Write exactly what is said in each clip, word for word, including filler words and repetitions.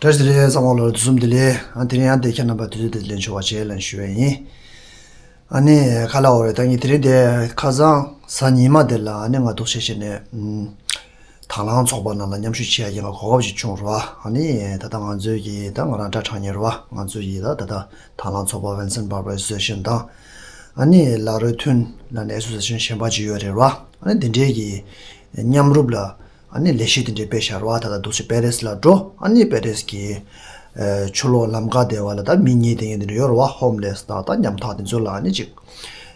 བཀྲ་ཤིས་བདེ་ལེགས། ཚང་མ་ལོ་དུས་གསུམ་བདེ་ལེགས། ཨ་དེ་རིང་ཡང་དེ་ཁྱེད་རྣམ་པ་དུས་ཚོད་དེ་ལེན་ཆོག་པ་བྱས་ལན་ཞུ་བ་ཡིན། ཨ་ནི་ཁ་ལག་འོ་རེད། ད་ངས་དེ་རིང་དེ་ཁ་སང་གཟའ་ཉི་མ་དེ་ལ་ཨ་ནི་ང་འདུག་བྱས་བྱས་ནས་ཨུམ། དང་བླངས་ཚོགས་པ་ནང་ལ་མཉམ་ཞུགས་བྱེད་ཡ་ཡིན་ག་གོ་སྐབས་ཅིག་བྱུང་རེད་བ། ཨ་ནི་ད་ལྟ་ང་ཚོའི་གི་ད་ང་རང་སྐྲ་འཕྲང་ཉེ་རེད་བ། ང་ཚོའི་གི་ད་ད་ལྟ་དང་བླངས་ཚོགས་པ་Vincent Barber Association དང་ཨ་ནི་ལ་རོའི་ཐུན་ལ་ནི་Association གཞན་པ་ཅིག་ཡོད་རེད་བ། ཨ་ནི་དེ་འདྲའི་གི་མཉམ་རུབ་ལ་ཨ་ནི་ལས་གཞི་དེ་འདྲའི་སྤེལ་བཞག་རེད་བ། ད་ལྟ་འདུག་སེ་པེ་རེས་ལ་འགྲོ། ཨ་ནི་པེ་རེས་ཀྱི་ཨ་ཆུ་ལོག་ལམ་ཁ་དེ་བ་ལ་ད་མི་ཉལ་བསྡད་མཁན་དེ་འདྲ་ཡོད་རེད་བ། ཧོམ་ལེས་དང་ད་ཉམ་ཐག་དེ་ཚོ་ལ་ཨ་ནི་ཅིག་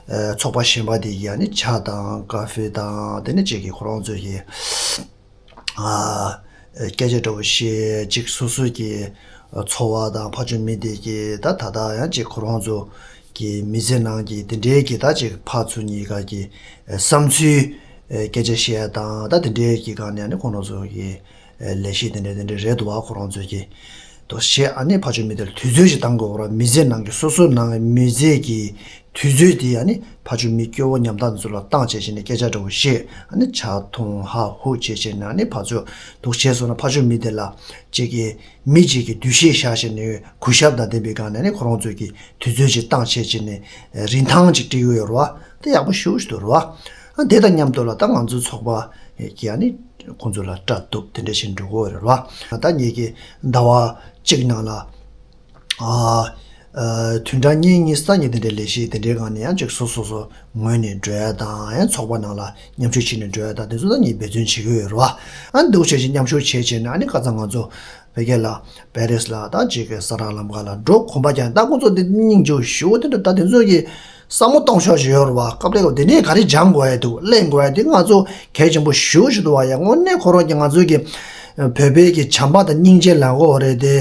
ཨ་ཚོགས་པ་གཞན་པ་དེ་གིས་ཨ་ནི་ཇ་དང་ཀ་ཧྥེ་དང་དེ་ནས་ཅིག་གི་ཁོ་རང་ཚོ་གི་ཨ་སྐད་ཆ་འདྲ་བོ་བཤད། ཅིག་སོ་སོ་གི་འཚོ་བ་དང་ཕ་ཆུང་མི་དེ་གི་ད་ད་ལྟ་ཡང་ཅིག་ཁོ་རང་ཚོ་གི་མི་ཚེ་ནང་གི་དེ་འདྲའི་གི་ད་ཅིག་ཕར་ཚུར་གཉིས་ཀ་གི་བསམ་ཚུལ་སྐད་ཆ་བཤད་ཡ་དང་ད་དེ་འདྲའི་གི་སྒང་ནས་ཨ་ནི་ཁོ་རང་ཚོ་གི་ལས་གཞི་དེ་འདྲ་དེ་འདྲ་རེད་འདུག་བ། ཁོ་རང་ཚོ་གི་དོ་ཤེས་ཨ་ནི་ཕ་ཆུང་མི་དེ་ལ་དུས་ཚོད་ཅིག་བཏང་དགོས་བ། མི་ཚེ་ནང་གི་སོ་སོ་ནང་གི་མི་ཚེ་གི་དུས་ཚོད་དེ་ཨ་ནི་ཕ་ཆུང་མི་སྐྱོ་བོ་ཉམ་ཐག་ཚོ་ལ་བཏང་བྱས་བྱས་ནས་སྐད་ཆ་འདྲ་བོ་བཤད། ཨ་ནི་ཇ་འཐུང་ཧ་ཧུ་བྱས་བྱས་ནས་ཨ་ནི་ཕར་ཚུར་འདུག་བྱས་སོང་ན་ཕ་ཆུང་མི་དེ་ལ་ཅིག་གི་མི་གཅིག་གི་འདུ་ཤེས་བཞག་བྱས་ནས་གུས་ཞབས་དང་ལྡན་པའི་སྒང་ནས་ཨ་ནི་ཁོ་རང་ཚོ་གི་དུས་ཚོད་ཅིག་བཏང་བྱས་བྱས་ནས་རིན་ཐང་ཅིག་སྤྲད་ཀྱི་ཡོད་རེད་བ། དེ་ཡག་པོ་ཞེ་པོ་ཞིག་འདུག་རེད་བ། ཨ་དེ་དང་མཉམ་དུ་ལ་ད་ང་ཚོའི་ཚོགས་པ་གི་ཨ་ནི་ཁོང་ཚོ་ལ་སྐྲ་གཏུབ་དེ་འདྲ་བྱས་འགྲོ་གི་ཡོད་རེད་བ། ད་ངེད་ཀྱི་ཟླ་བ་གཅིག་ནང་ལ་ཨ་ཨ་བདུན་ཕྲག་གཉིས་གཉིས་སང་ཉིན་དེ་འདྲའི་ལས་གཞི་དེ་འདྲའི་སྒང་ནས་ཡང་ཅིག་སོ་སོ་སོ་ངོས་ནས་འགྲོ་ཡ་དང་ཡང་ཚོགས་པ་ནང་ལ་མཉམ་ཞུགས་བྱས་ནས་འགྲོ་ཡ་དང་དེ་ཚོ་ད་ངས་འབད་བརྩོན་བྱེད་ཀྱི་ཡོད་རེད་བ། ཨ་འདུག་བྱས་བྱས་མཉམ་ཞུགས་བྱས་བྱས་ནས་ཨ་ནི་ཁ་སང་ང་ཚོ་བོད་སྐད་ལ་པེ་རིས་ལ་ད་ཅིག་གི་ས་ར་ལམ་ཁ་ལ་འགྲོ། གོམ་པ་རྒྱག་ད་ཁོང་ཚོ་དེ་སྙིང་རྗེ་པོ་ཞེ་པོ་དེ་འདྲ། ད་དེ་ཚོ་གི་བསམ་བློ་གཏོང་ཕྱོགས་ཤིག་ཡོད་རེད་བ། སྐབས་རེ་སྐབས་དེ་ནས་ག་རེ་སྦྱང་དགོས་ཡ་འདུག་གླེང་དགོས་ཡ་དེ་ང་ཚོ་གལ་ཆེན་པོ་ཞེ་པོ་ཞིག་འདུག་བ། ཡ་དངོས་གནས་ཁོ་རང་གི་ང་ཚོ་གི་བོད་པའི་གི་བྱམས་པ་དང་སྙིང་རྗེ་ལབ་དགོས་རེད་དེ།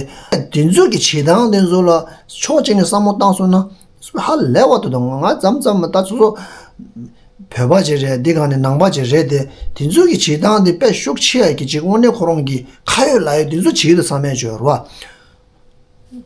དེ་ཚོ་གི་བྱེད་སྟངས་དེ་ཚོ་ལ་ཕྱོགས་གཅིག་ནས་བསམ་བློ་བཏང་སོང་ན་ཧ་ལས་པ་འདུག་ད་ང་ཙམ་ཙམ་ད་སོ་སོ་བོད་པ་ཅིག་རེད། འདི་ག་ནས་ནང་པ་ཅིག་རེད་དེ། དེ་ཚོ་གི་བྱེད་སྟངས་དེ་དཔེ་ཤུགས་ཆེ་ཡ་གི་ཅིག་དངོས་གནས་ཁོ་རང་གི་ཁ་ཡོད་ལག་ཡོད་དེ་ཚོ་བྱེད་ཀྱི་འདུག་བསམ་ཡ་ཅིག་ཡོད་རེད་བ།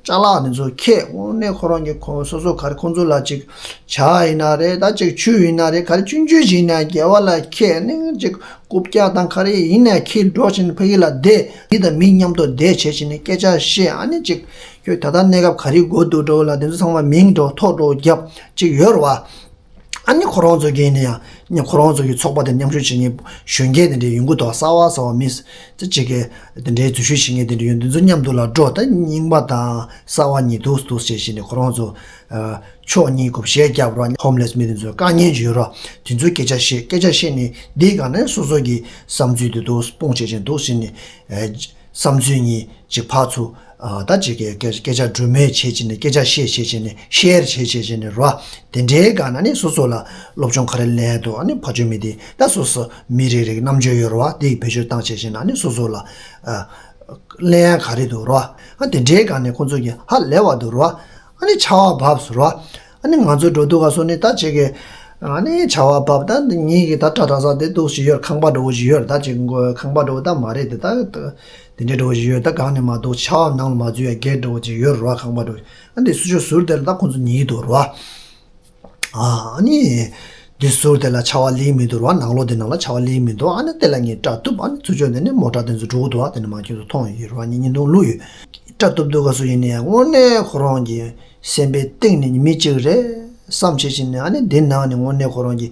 ཅ་ལག་དེ་ཚོ་ཁྱེད་དངོས་གནས་ཁོ་རང་གི་ཁོང་སོ་སོ་ག་རེ་ཁོང་ཚོ་ལ་ཅིག་ཇ་ཡིན་ན་རེད། ད་ཅིག་ཆུ་ཡིན་ན་རེད། ག་རེ་ཆུང་ཆུང་ཞིག་ཡིན་ན་སྒལ་བ་ལ་ཁྱེད་ནི་ཅིག་རྐུབ་བཀྱག་དང་ག་རེ་ཡིན་ན་ཁྱེད་འགྲོ་བྱས་ནས་ཕ་གི་ལ་བསྡད། མི་དང་མི་མཉམ་དུ་བསྡད་བྱས་བྱས་ནས་སྐད་ཆ་བཤད། ཨ་ནི་ཅིག་ཁྱོད་ད་ལྟ་གནས་སྐབས་ག་རེ་དགོས་འདུག་འགྲོ་ལ་དེ་ཚོ་ཚང་མ་མིང་འགྲོ་ཐོ་འགྲོ་རྒྱབ་ཅིག་ཡོད་རེད་བ། ཨ་ནི་ཁོ་རང་ཚོ་གིས་ནི་ཡང་ནི་ཁོ་རང་ཚོ་གི་ཚོགས་པ་དེ་མཉམ་ཞུགས་བྱེད་མཁན་གཞོན་སྐྱེས་དེ་འདྲ་ཡོང་གི་འདུག་གསར་པ་གསར་པ་མི་ཅི་ཅིག་གི་དེ་འདྲའི་འཛུལ་ཞུགས་བྱེད་མཁན་དེ་འདྲ་ཡོང་། དེ་ཚོ་མཉམ་དུ་ལ་འགྲོ། ད་རྙིང་པ་དང་གསར་པ་གཉིས་འདུག་འདུག་བྱས་བྱས་ནས་ཁོ་རང་ཚོ་ཨ་ཕྱོགས་གཉིས་སྒོ་བཤད་རྒྱབ་ར། ཧོམ་ལེས་མི་དེ་ཚོ་དཀའ་ངལ་ཅིག་ཡོད་ར། དེ་ཚོའི་སྐད་ཆ་བཤད། སྐད་ཆ་བཤད་ནས་འདིའི་སྒང་ནས་སོ་སོ་གི་བསམ་ཚུལ་དེ་འདུག་སྤུངས་བྱས་བྱས་འདུག་བྱས་ནས་ཨ་བསམ་ཚུལ་གཉིས་ཅིག་ཕར་ཚུར་ཨ་ད་ཅིག་གི་སྐད་སྐད་ཆ་སྒྲོན་མེ་བྱེད་བྱས་ནས་སྐད་ཆ་བཤད་བྱས་བྱས་ནས་ཤེར་བྱེད་བྱས་བྱས་ནས་རོ། དེ་འདྲའི་སྒང་ན་ནི་སོ་སོ་ལ་སློབ་སྦྱོང་ག་རེ་ལེན་ཡ་འདུག་ཨ་ནི་ཕ་ཆུང་མི་དེ་ད་སོ་སོ་མི་རེ་རེ་གི་རྣམ་དཔྱོད་ཡོད་རོ། དེ་གི་བེད་སྤྱོད་བཏང་བྱས་བྱས་ན་ནི་སོ་སོ་ལ་ཨ་ལེན་ཡ་ག་རེ་འདུག་རོ། ཨ་དེ་འདྲའི་སྒང་ནས་ཁོང་ཚོ་གི་ཧ་ལས་པ་འདུག་རོ། ཨ་ནི་ཆར་པ་བབས་སོང་རོ། ཨ་ནི་ང་ཚོ་འགྲོ་འདུག་ག་སོང་ནི་ད་ཅིག་གི་ཨ་ནི་ཆར་པ་བབས། ད་ངེད་ཀྱི་ད་སྐྲ་དྲ་ས་དེ་འདུག་ཞིག་ཡོད། ཁང་པ་འདྲ་བོ་ཞིག་ཡོད། ད་ཅིག་ཁང་པ་འདྲ་བོ་ད་མ་རེད་དེ། ད་དེ་འདྲའི་འདྲ་བོ་ཞིག་ཡོད། ད་གང་ནས་མ་གཏོགས་ཆར་པ་ནང་ལ་མ་འཛུལ་ཡ་གེ་འདྲ་བོ་ཅིག་ཡོད་རེད་བ། ཁང་པ་འདྲ་བོ། ཨ་འདི་སུ་ཆོ་ཟུར་དེ་ལ་ད་ཁོང་ཚོ་ཉལ་གྱི་འདུག་རེད་བ། ཨ་ནི་འདི་ཟུར་དེ་ལ་ཆར་པ་ལེན་མི་འདུག་རེད་བ། ནང་ལོགས་དེ་ནང་ལ་ཆར་པ་ལེན་མི་འདུག་ཨ་ནི་དེ་ལ་ངས་སྐྲ་གཏུབ། ཨ་ནི་ཚུར་ཕྱོགས་དེ་ནས་མོ་ཊ་དེ་ཚོ་འགྲོ་གི་འདུག་ཨ་དེ་ནས་མ་ཁྱོད་ཚོ་མཐོང་ཡོད་རེད་བ། ངས་བརྙན་ཐུང་བླུགས་ཡོད། སྐྲ་གཏུབ་འདུག་ག་སུ་ཡིན་ནའི་དངོས་གནས་ཁོ་རང་གི་སེམས་པའི་གཏིང་ནས་མི་གཅིག་རེད་བསམ་བྱས་བྱས་ནས། ཨ་ནི་འདི་ནང་ནས་དངོས་གནས་ཁོ་རང་གི་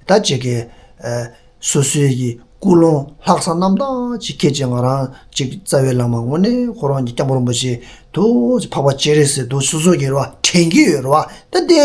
ད་ཅིག་གི་ཨ། སོ་སོའི་གི་ཀུན་སློང་ལྷག་བསམ་རྣམ་དག་ཅིག་ཁྱེད་ཀྱིས་ང་རང་ཅིག་རྩ་བའི་བླ་མ་དངོས་གནས་ཁོ་རང་གི་སྐྱབས་མགོན་རིན་པོ་ཆེ་འདུག་ཅིག་འཕགས་པ་སྤྱན་རས་གཟིགས་འདུག་སོ་སོ་གི་རེད་བ། དྲན་གྱི་ཡོད་རེད་བ། ད་དེ་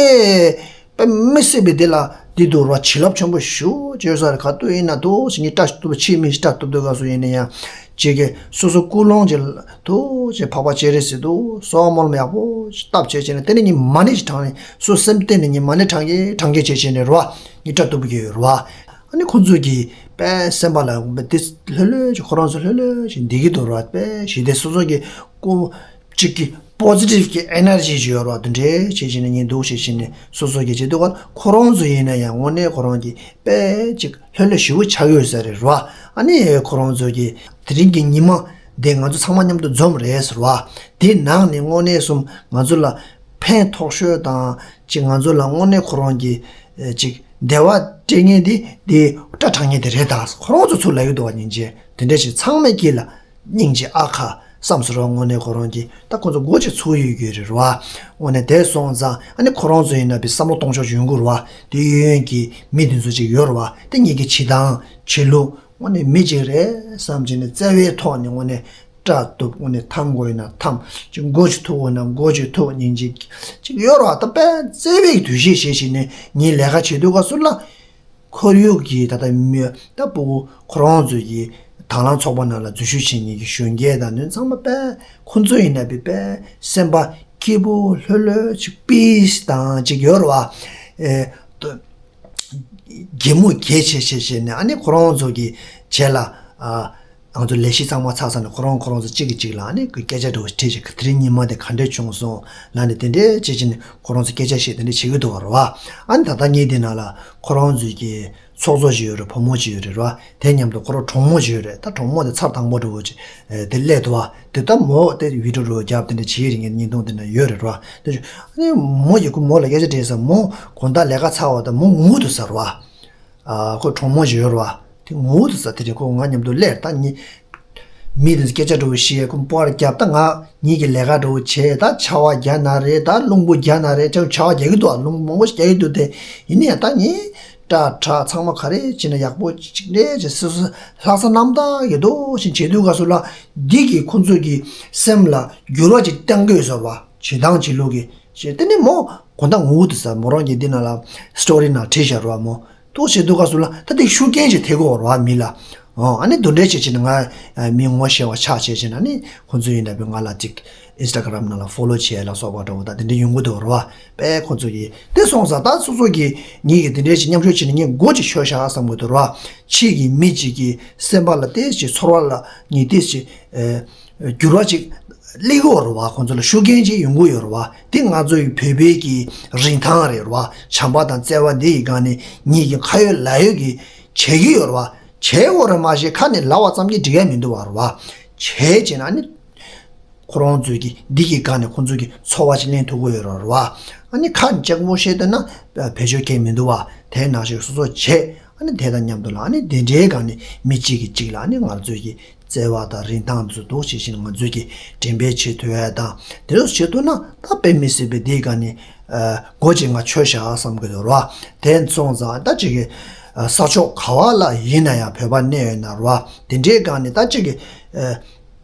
དཔེ་མི་སྲིད་པའི་དེ་ལ་འདི་འདུག་རེད་བ། བྱིན་རླབས་ཆེན་པོ་ཞེ་པོ་ཅིག་ཡོད་ས་རེད། ག་དུས་ཡིན་ན་འདུག་ཅིག་ངས་སྐྲ་གཏུབ་ཕྱིས་མི་སྐྲ་གཏུབ་འདུག་ག་སུ་ཡིན་ན་ཡང་ཅིག་གི་སོ་སོ་ཀུན་སློང་ཅིག་འདུག་ཅིག་འཕགས་པ་སྤྱན་རས་གཟིགས་འདུག་གསོལ་བ་སྨོན་ལམ་ཡག་པོ་ཅིག་བཏབ་བྱས་བྱས་ནས་དེ་ནས་ངས་མ་ཎི་ཅིག་བགྲངས་ནས་སོ་སེམས་གཏིང་ནས་ངས་མ་ཎི་བགྲང་གི་བགྲང་གི་བྱས་བྱས་ནས་རེད་བ། ངས་སྐྲ་གཏུབ་གི་ཡོད་རེད་བ། ཨ་ནི་ཁོང་ཚོ་གིས་དཔེ་སེམས་པ་ལ་འོང་པའི་དེ་ལྷོད་ལྷོད་ཅིག་ཁོ་རང་ཚོ་ལྷོད་ལྷོད་ཅིག་འདི་གི་འདུག་ར། དཔེ་ཞི་བདེ་སོ་སོ་གི་ཀུ་ཅིག་གི་པོ་ཟི་ཊིབ་གི་ཨེ་ནར་ཇི་ཅིག་ཡོད་ར། དེ་འདྲའི་བྱེད་བྱེད་ནས་ཉིན་འདུག་བྱེད་བྱེད་ནས་སོ་སོ་གི་བྱེད་འདུག་ག་ཁོ་རང་ཚོ་ཡིན་ན་ཡང་དངོས་གནས་ཁོ་རང་གི་དཔེ་ཅིག་ལྷོད་ལྷོད་ཞེ་པོ་ཆགས་ཡོད་ས་རེད་ར། ཨ་ནི་ཁོ་རང་ཚོ་གི་དེ་རིང་གི་ཉི་མ་འདི་ང་ཚོ་ཚང་མ་མཉམ་དུ་འཛོམས་རེད་ཟེར་བ། དེ་ནང་ནས་དངོས་གནས་སོམ་ང་ཚོ་ལ་ཕན་ཐོགས་ཤོས་དང་ཅིག་ང་ཚོ་ལ་དངོས་གནས་ཁོ་རང་གི་ཨེ་ཅིག་བདེ་བ་སྤྲད་མཁན་དེ་དེ་སྐྲ་བགྲང་མཁན་དེ་རེད་ད། ཁོ་རང་ཚོ་ཚུར་ལབ་ཡོད་འདུག་བ། སྙིང་རྗེ། དེ་འདྲ་ཞིག་ཚང་མའི་དཀྱིལ་ལ་སྙིང་རྗེ་ཨ་ཁ། བསམ་སོང་ར། དངོས་གནས་ཁོ་རང་གིས་ད་ཁོ་ཚོ་མགོ་ཅིག་ཚོས་ཡོད་རྒྱུ་རེད་ར་བ། དངོས་གནས་དེ་སོང་ཙང་ཨ་ནི་ཁོ་རང་ཚོ་ཡིན་ན་བི་བསམ་བློ་གཏོང་ཕྱོགས་ཡོང་གི་ར་བ། དེ་གཡས་གཡོན་གྱི་མི་དེ་ཚོ་ཅིག་ཡོད་ར་བ། དེ་གཉིས་ཀྱི་བྱེད་སྟངས་བྱེད་ལུགས་དངོས་གནས་མི་ཅིག་རེད་བསམ་བྱས་ནས་བརྩེ་བའི་ཐོག་ནས་དངོས་གནས་སྐྲ་གཏུབ། དངོས་གནས་འཐམ་དགོས་ཡིན་ན་འཐམ། ཅིག་མགོ་ཅིག་ཐུག་དགོས་ན་མགོ་ཅིག་ཐུག། སྙིང་རྗེ་ཅིག་ཡོད་ར་བ། ད་དཔེ་བརྩེ་བའི་འདུ་ཤེས་བྱེད་བཞིན་ནས་ངའི་ལས་ཀ་བྱེད་དུས་སྐབས་སུ་ལ། ཁོར་ཡུག་གི་ད་ལྟ་མི་ད་ཕྲུ་གུ་ཁོ་རང་ཚོ་གི་དང་བླངས་ཚོགས་པ་ནང་ལ་འཛུལ་ཞུགས་བྱེད་མཁན་གྱི་གཞོན་སྐྱེས་དང་ནི་ཚང་མ་དཔེ་ཁོ་ཚོ་ཡིན་ན་དཔེ་དཔེ་སེམས་པ་སྐྱིད་པོ་ལྷོད་ལྷོད་ཅིག་པིས་དང་ཅིག་ཡོད་ར་བ། ཨེ། ད་གད་མོ་བགད་བྱས་བྱས་བྱས་ནས་ཨ་ནི་ཁོ་རང་ཚོ་གི་རྗེས་ལ་ཨ། ང་ཚོ་ལས་གཞི་ཚང་མ་ཚར་ས་ནས་ཁོ་རང་ཁོ་རང་ཚོ་གཅིག་གིས་གཅིག་ལ་ཨ་ནི་སྐད་ཆ་འདྲ་བོ་དྲིས་བྱས། དེ་རིང་ཉི་མ་དེ་ག་འདྲས་བྱུང་སོང་ལབ་ནས་དེ་འདྲས་བྱས་བྱས་ནས་ཁོ་རང་ཚོ་སྐད་ཆ་བཤད་དེ་འདྲས་བྱེད་ཀྱི་འདུག་བ་ར་བ། ཨ་ནི་ད་ལྟ་ངའི་དེ་ནང་ལ་ཁོ་རང་ཚོའི་གི་ཚོགས་གཙོ་ཅིག་ཡོད་རེད། བུ་མོ་ཅིག་ཡོད་རེད་ར་བ། དེ་མཉམ་དུ་ཁོ་རང་གྲོགས་མོ་ཅིག་ཡོད་རེད། ད་གྲོགས་མོ་དེ་ཚར་དང་པོ་འདྲ་བོ་ཅིག་ཨེ་དེ་སླེབས་འདུག་བ། དེ་ད་མོ་དེ་བི་ཌི་ཡོ་འདྲ་བོ་རྒྱབ་དེ་འདྲས་བྱེད་ཀྱི་རེད། ངའི་བརྙན་ཐུང་དེ་ན་ཡོད་རེད་ར་བ། དེ་ཨ་ནི་མོ་ཡི་ཁོ་མོ་ལ་སྐད་ཆ་དྲིས་ས། མོ་དགོང་དག་ལས་ཀ་ཚར་བ་དང་མོ་ངུ་འདུག་ཟེར་བ། ཨ་ཁོ་གྲོགས་མོ་ཞིག་ཡོད་རེད་བ། དེ་ངུ་འདུག་ཟེར། དེ་རིང་ཁོ་ང་མཉམ་དུ་སླེབས། ད་ངས་མི་དེ་ཚོ་སྐད་ཆ་འདྲ་བོ་བཤད། ཁོ་པར་རྒྱབ། ད་ང་ངེད་ཀྱི་ལས་ཀ་འདྲ་བོ་བྱས། ད་ཆར་པ་རྒྱག་ན་རེད། ད་རླུང་བུ་རྒྱག་ན་རེད། ཅང་ཆར་པ་རྒྱག་གི་འདུག་བ། རླུང་མང་པོ་ཞིག་རྒྱག་གི་འདུག་དེ་ཡིན་ནའི་ད་ངས་སྐྲ་ཁྲ་ཚང་མ་ག་རེ་བྱས་ན་ཡག་པོ་ཅིག་རེད་ཅེས་སོ་སོ་ལྷག་བསམ་རྣམ་དག་གི་འདུག་ཅིག་བྱེད་དུས་སྐབས་སུ་ལ། འདི་གིས་ཁོ་ཚོ་གི་སེམས་ལ་འགྱུར་བ་ཅིག་གཏང་གི་ཡོད་ཟེར་བ། བྱེད་སྟངས་བྱེད་ལུགས་ཀྱི་ཞེས། དེ་ནི་མོ་དགོང་དག་ངུ་འདུག་ཟེར། མོ་རང་གིས་འདི་ནང་ལ་སི་ཊོ་རི་ནང་བྲིས་བཞག་རེད་བ། མོ་འདུག་བྱེད་དུས་སྐབས་སུ་ལ་ད་དེ་ཤུགས་རྐྱེན་ཅིག་ཐེབས་ཀྱི་ཡོད་རེད་བ་མི་ལ། ཨོ་ཨ་ནི་འདི་འདྲས་བྱེད་བྱེད་ནས་ང་མི་ངོ་ཤེས་པ་ཆགས་བྱེད་བྱེད་ནས་ཨ་ནི་ཁོ་ཚོ་ཡིན་ན་བས་ང་ལ་ཅིག་ཨིན་སི་ཊ་གྷི་རམ་ནང་ལ་ཕོ་ལོ་བྱེད་ལ་སོགས་པ་འདྲ་བོ་ད་དེ་འདྲས་ཡོང་གི་འདུག་རེད་བ། དཔེ་ཁོ་ཚོ་གིས་དེ་སོང་ཙང་ད་སོ་སོ་གིས་ངེད་ཀྱིས་དེ་འདྲས་ཞིག་མཉམ་ཞུགས་བྱས་ནས་ངས་མགོ་ཅིག་ཆོད་བཞག་བསམ་གྱི་འདུག་རེད་བ། ཕྱི་གི་མི་གཅིག་གི་སེམས་པ་ལ་ཏོག་ཙམ་ཚོར་བ་ལ་ངས་ཏོག་ཙམ་ཨེ། འགྱུར་བ་ཅིག་སླེབས་ཀྱི་ཡོད་རེད་བ། ཁོང་ཚོ་ལ་ཤུགས་རྐྱེན་ཅིག་ཡོང་གི་ཡོད་རེད་བ། དེ་ང་ཚོ་ཡི་བོད་པའི་གི་རིན་ཐང་རེད་བ། བྱམས་པ་དང་བརྩེ་བ་འདི་ཡི་སྒང་ནས་ངེད་ཀྱི་ཁ་ཡོད་ལག་ཡོད་ཀྱི་བྱེད་ཀྱི་ཡོད་རེད་བ། བྱེད་དགོས་རེད་མ་གཞི་ཁ་ནས་ལབ་པ་ཙམ་གྱིས་འགྲིག་ཡ་མི་འདུག་བ་རེད་བ། བྱེད་བྱས་ན་ནི་ཁོ་རང་ཚོས་ཀྱི་འདི་གི་སྒང་ནས་ཁོང་ཚོ་གི་ཚོར་བ་ཅིག་ལེན་ཐུབ་ཀྱི་ཡོད་རེད་བ། ཨ་ནི་ཁ་ནས་གཅིག་པོ་བཤད་བསྡད་ན་བེད་སྤྱོད་གང་ཡང་མི་འདུག་བ། དེ་ནང་བཞིན་སོ་སོ་བྱེད། ཨ་ནི་དེ་དང་མཉམ་དུ་ལ་ཨ་ནི་དེ་འདྲའི་སྒང་ནས་མི་གཅིག་གིས་གཅིག་ལ་ཨ་ནི་ང་ཚོས་ཀྱི་བརྩེ་བ་དང་རིན་ཐང་དེ་ཚོ་འདུག་བྱེད་བཞིན་ང་ཚོས་ཀྱི་འགྲེམས་སྤེལ་བྱེད་ཐུབ་ཡ་དང་དེ་ཚོ་བྱེད་ཐུབ་ན་ད་དཔེ་མི་སྲིད་པའི་དེའི་སྒང་ནས་ཨ་མགོ་ཅིག་ང་ཆོད་བཞག་བསམ་གྱི་འདུག་ར། དེ་སོང་ཙང་ད་ཅིག་གི་ཨ་ས་ཕྱོགས་ག་བ་ལ་ཡིན་ན་ཡང་བོད་པ་གནས་ཡོད་ན་ར། དེ་འདྲའི་སྒང་ནས་ད་ཅིག་གི་ཨ་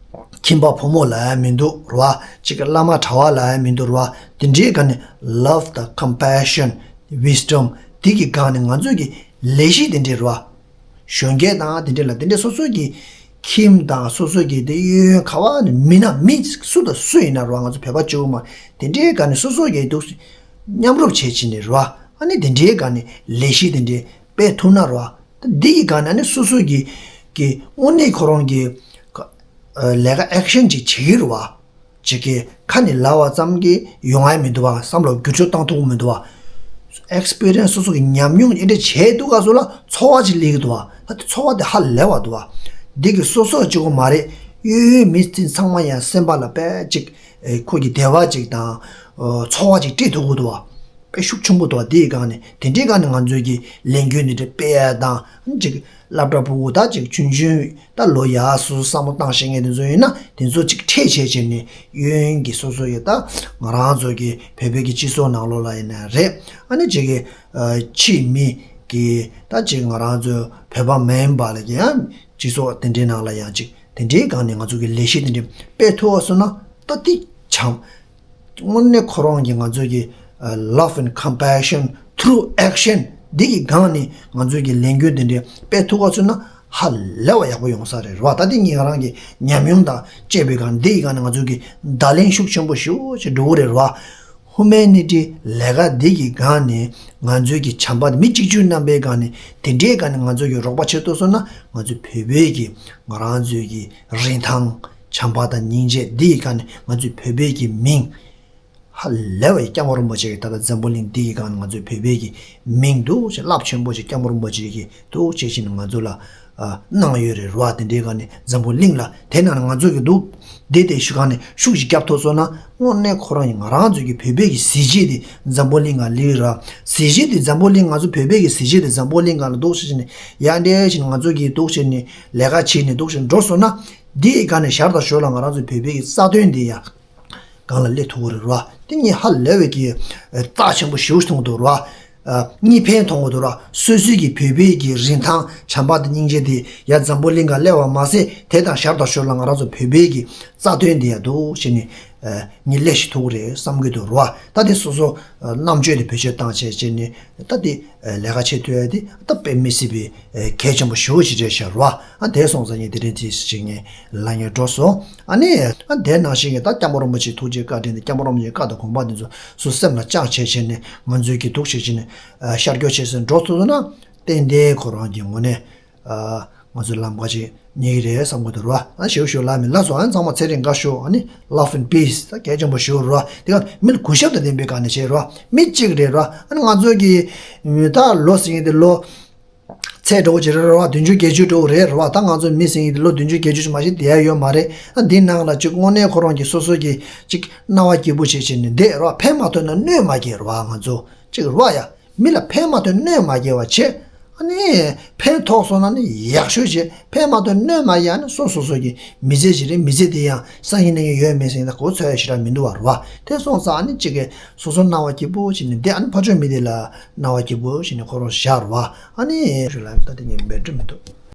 ཁྱིམ་པ་བུ་མོ་ལབ་ཡ་མི་འདུག་ར། ཅིག་གི་བླ་མ་གྲྭ་པ་ལབ་ཡ་མི་འདུག་ར། དེ་འདྲའི་སྒང་ནས་love དང་compassion, wisdom དེ་གི་སྒང་ནས་ང་ཚོས་ཀྱི་ལས་གཞི་དེ་འདྲའི་ར། གཞོན་སྐྱེས་དང་དེ་འདྲ་ལ་དེ་འདྲ་སོ་སོ་གི་ཁྱིམ་དང་སོ་སོ་གི་དེ་གཡས་གཡོན་ག་བ་ནས་མི་སྣ་མི་སུ་དང་སུ་ཡིན་ན་ར། ང་ཚོ་བོད་པ་གཅིག་པུ་མ་དེ་འདྲའི་སྒང་ནས་སོ་སོ་གི་འདུག་མཉམ་རུབ་བྱེད་བྱེད་ནས་ར། ཨ་ནི་དེ་འདྲའི་སྒང་ནས་ལས་གཞི་དེ་འདྲའི་སྤེལ་ཐུབ་ན་ར། ད་འདི་གི་སྒང་ནས་ཨ་ནི་སོ་སོ་གི་གི་དངོས་གནས་ཁོ་རང་གི་ལས་ཀ་ཨེག་ཤན་ཅིག་བྱེད་ཀྱི་ར་བ། ཅིག་གི་ཁ་ནས་ལབ་པ་ཙམ་གྱིས་ཡོང་ཡ་མི་འདུག་བ། བསམ་བློ་བསྒྱུར་བཅོས་བཏང་ཐུབ་ཀྱི་མི་འདུག་བ། ཨེག་སི་པི་རི་ཡན་སི་སོ་སོ་གི་ཉམས་མྱོང་འདི་འདྲ་བྱས་འདུག་ག་སོ་ལ་ཚོར་བ་ཅིག་སླེབས་ཀྱི་འདུག་བ། ད་དེ་ཚོར་བ་དེ་ཧ་ལས་པ་འདུག་བ། འདི་གི་སོ་སོ་གཅིག་པོ་མ་རེད། གཡས་གཡོན་མི་དེ་ཚང་མ་ཡང་སེམས་པ་ལ་དཔེ་ཅིག་ཨེ་ཁོ་གི་བདེ་བ་ཅིག་དང་ཨོ་ཚོར་བ་ཅིག་སྤྲད་ཐུབ་ཀྱི་འདུག་བ། དཔེ་ཤུགས་ཆེན་པོ་འདུག་བ། དེའི་སྒང་ནས་དེ་འདྲའི་སྒང་ནས་ང་ཚོས་ཀྱི་ལས་འགུལ་འདི་འདྲ་སྤེལ་ཡ་དང་ཅིག་སློབ་གྲྭ་ཕྲུ་གུ་ད་ཅིག་ཆུང་ཆུང་ད་ལོ་ཡག་སོ་སོ་བསམ་བློ་བཏང་ཤེས་མཁན་དེ་ཚོ་ཡིན་ན་དེ་ཚོ་ཅིག་ཁྲིད་བྱས་བྱས་ནས་གཡས་གཡོན་གྱི་སོ་སོ་ཡི་ད་ང་རང་ཚོ་གི་བོད་པའི་གི་སྤྱི་ཚོགས་ནང་ལོགས་ལ་ཡིན་ན་རེད། ཨ་ནི་ཅིག་གི་ཕྱིའི་མི་གི་ད་ཅིག་ང་རང་ཚོ་བོད་པ་མིན་པ་ལ་གི་ཡང་སྤྱི་ཚོགས་དེ་འདྲའི་ནང་ལ་ཡང་ཅིག་དེ་འདྲའི་སྒང་ནས་ང་ཚོ་གི་ལས་གཞི་དེ་འདྲ་སྤེལ་ཐུབ་པ་སོང་ན་ད་དེ་བྱམས། དངོས་གནས་ཁོ་རང་གིས་ང་ཚོ་གི་ཨ་love and compassion through action འདི་གི་སྒང་ནས་ང་ཚོ་གི་ལས་འགུལ་འདི་འདྲ་སྤེལ་ཐུབ་པ་ཚུད་ན་ཧ་ལས་པ་ཡག་པོ་ཡོང་ས་རེད་ར་བ། ད་འདི་ངས་ང་རང་གི་ཉམས་མྱོང་དང་བཅས་པའི་སྒང་འདི་ཡི་སྒང་ནས་ང་ཚོ་གི་བརྡ་ལན་ཤུགས་ཆེན་པོ་ཞེ་པོ་ཅིག་འགྲོ་གི་རེད་ར་བ། ཧུ་མེ་ནི་ཊི་ལས་ཀ་འདི་གི་སྒང་ནས་ང་ཚོའི་གི་བྱམས་པ་མི་གཅིག་གྱུར་རྣམ་པའི་སྒང་ནས་དེ་འདྲའི་སྒང་ནས་ང་ཚོ་གི་རོགས་པ་བྱེད་ཐུབ་སོང་ན་ང་ཚོ་བོད་པའི་གི་ང་རང་ཚོའི་གི་རིན་ཐང་བྱམས་པ་དང་སྙིང་རྗེ་འདི་ཡི་སྒང་ནས་ང་ཚོའི་བོད་པའི་གི་མིང་ཧ་ལས་པའི་སྐྱབས་མགོན་རིན་པོ་ཆེ་གི་ད་ལྟ་འཛམ་བུ་གླིང་འདི་གི་སྒང་ནས་ང་ཚོའི་བོད་པའི་གི་མིང་འདུག་ཅེས་རླབས་ཆེན་པོ་ཅིག་སྐྱབས་མགོན་རིན་པོ་ཆེ་གི་འདུག་ཅེས་བྱས་ནས་ང་ཚོ་ལ་ཨ་གནང་ཡོད་རེད་ར་བ། དེ་འདྲའི་སྒང་ནས་འཛམ་བུ་གླིང་ལ་དེ་ནང་ང་ཚོ་གི་འདུག་དེ་དེ་ཤུགས་སྒང་ནས་ཤུགས་ཤིག་རྒྱབ་ཐུབ་སོང་ན་དངོས་གནས་ཁོ་རང་ཡིན་ང་རང་ཚོ་གི་བོད་པའི་གི་གཟི་བརྗིད་དེ་འཛམ་བུ་གླིང་ལ་སླེབས་ར། གཟི་བརྗིད་དེ་འཛམ་བུ་གླིང་ང་ཚོ་བོད་པའི་གི་གཟི་བརྗིད་དེ་འཛམ་བུ་གླིང་སྒང་ལ་འདུག་ཅེས་བྱས་ནས་ཡ་འདྲ་བྱས་ནས་ང་ཚོ་གི་འདུག་བྱས་ནས་ལས་ཀ་བྱས་ནས་འདུག་བྱས་ནས་འགྲོ་སོང་ན། འདི་ཡི་སྒང་ནས་ཞར་དང་ཞོར་ལ་ང་རང་ཚོའི་བོད་པའི་གི་རྩ་དོན་འདི་ཡང་སྒང་ལ་སླེབས་ཐུབ་ཀྱི་རེད་ར། དེ་ངས་ཧ་ལས་པའི་གི་རྩ་ཆེན་པོ་ཞེ་པོ་མཐོང་གི་འདུག་ར། གཉིས་ཕན་མཐོང་གི་འདུག་ར། སོ་སོའི་གི་བོད་པའི་གི་རིན་ཐང་བྱམས་པ་དང་སྙིང་རྗེ་དེ་ཡ་འཛམ་བུ་གླིང་ག་སླེབས་པ་མ་ཟད། དེ་དང་ཞར་དང་ཞོར་ལ་ང་རང་ཚོ་བོད་པའི་གི་རྩ་དོན་འདི་ཡ་འདུག་བྱས་ནས་ངས་སླེབས་ཤིག་ཐུབ་ཀྱི་རེད་བསམ་གྱི་འདུག་ར། ད་དེ་སོ་སོ་རྣམ་དཔྱོད་དེ་བེད་སྤྱོད་བཏང་བྱས་བྱས་ནས་ད་དེ་ལས་ཀ་བྱེད་ཐུབ་ཡ་དེ་ད་དཔེ་མི་སྲིད་པའི་གལ་ཆེན་པོ་ཞེ་པོ་ཅིག་རེད་ཤག་ར། ཨ་དེ་སོང་ཙང་ངས་དེ་རིང་དེ་ཞིག་ངས་ལབ་སྙིང་འདོད་སོང་། ཨ་ནི་ཨ་དེ་ནང་བཞིན་གྱི་ད་སྐྱབས་མགོན་རིན་པོ་ཆེའི་ཐུགས་རྗེ་བཀའ་དྲིན་དེ་སྐྱབས་མགོན་རིན་པོ་ཆེའི་བཀའ་དང་དགོངས་པ་དེ་ཚོ་སོ་སེམས་ལ་བཅངས་བྱས་བྱས་ནས་ང་ཚོའི་གི་འདུག་བྱས་བྱས་ནས་ཤར་སྐྱོད་བྱས་ཟིན་འགྲོ་ཐུབ་སོང་ན་ཏན་ཏན་ཁོ་རང་གི་ངོས་ནས་ཨ་ང་ཚོའི་ལམ་ཁ་ཅིག་རྙེད་ཀྱི་རེད་བསམ་གྱི་འདུག་ར། ཨ་ཞུ་ཞུ་ལ་མི་ལ་སོ་ཨ་ཚང་མ་ཚེ་རིང་དགའ་ཤོག་ཨ་ནི་love and peace ད་གལ་ཆེན་པོ་ཞུ་ར། དེ་ག་མི་ལ་གུས་ཞབས་དང་ལྡན་པའི་སྒང་ནས་བྱས་ར། མི་གཅིག་རེད་ར། ཨ་ནི་ང་ཚོ་གི་ད་ལོ་ཟེར་མཁན་དེ་ལོ་ཚད་འདྲ་བོ་ཅིག་རེད་ར། བདུན་ཅུ་བརྒྱད་ཅུ་འདྲ་བོ་རེད་ར། ད་ང་ཚོ་མི་ཟེར་མཁན་དེ་ལོ་བདུན་ཅུ་བརྒྱད་ཅུ་ཅིག་མ་གཏོགས་བསྡད་ཡ་ཡོད་མ་རེད། ཨ་འདི་ནང་ལ་ཅིག་དངོས་གནས་ཁོ་རང་གི་སོ་སོ་གི་ཅིག་སྣང་བ་སྐྱིད་པོ་བྱེད་བྱེད་ནས་བསྡད་ར། ཕན་མ་ཐོགས་ན་གནོད་མ་སྐྱེལ་ར། ང་ཚོ་ཅིག་ར་ཡ། མི་ལ་ཕན་མ་ཐོགས་གནོད་མ་སྐྱེལ་བ་བྱེད། ཨ་ནི་ཕན་ཐོགས་སོང་ན་ནི་ཡག་ཤོས་བྱེད། ཕན་མ་ཐོགས་གནོད་མ་ཡ་ནི་སོ་སོ་སོ་གི་མི་ཚེ་ཞིག་རེད། མི་ཚེ་དེ་ཡང་སང་ཉིན་གནངས་ཉིན་ཡོད་མེད་ཟེར་ན་གོ་ཚོད་ཡ་ཞེ་དྲག་མི་འདུག་བ་ར། དེ་སོང་ཙང་ཨ་ནི་གཅིག་གི་སོ་སོ་སྣང་བ་སྐྱིད་པོ་བྱེད་ནི་དེ་ཨ་ནི་ཕར་ཕྱོགས་མི་དེ་ལ་སྣང་བ་སྐྱིད་པོ་བྱེད་ནི་ཁོ་རང་བཞག་ར། ཨ་ནི་ཞུ་ལ་ད་དེ་ངས་འབད་འགྲོ་མི་འདུག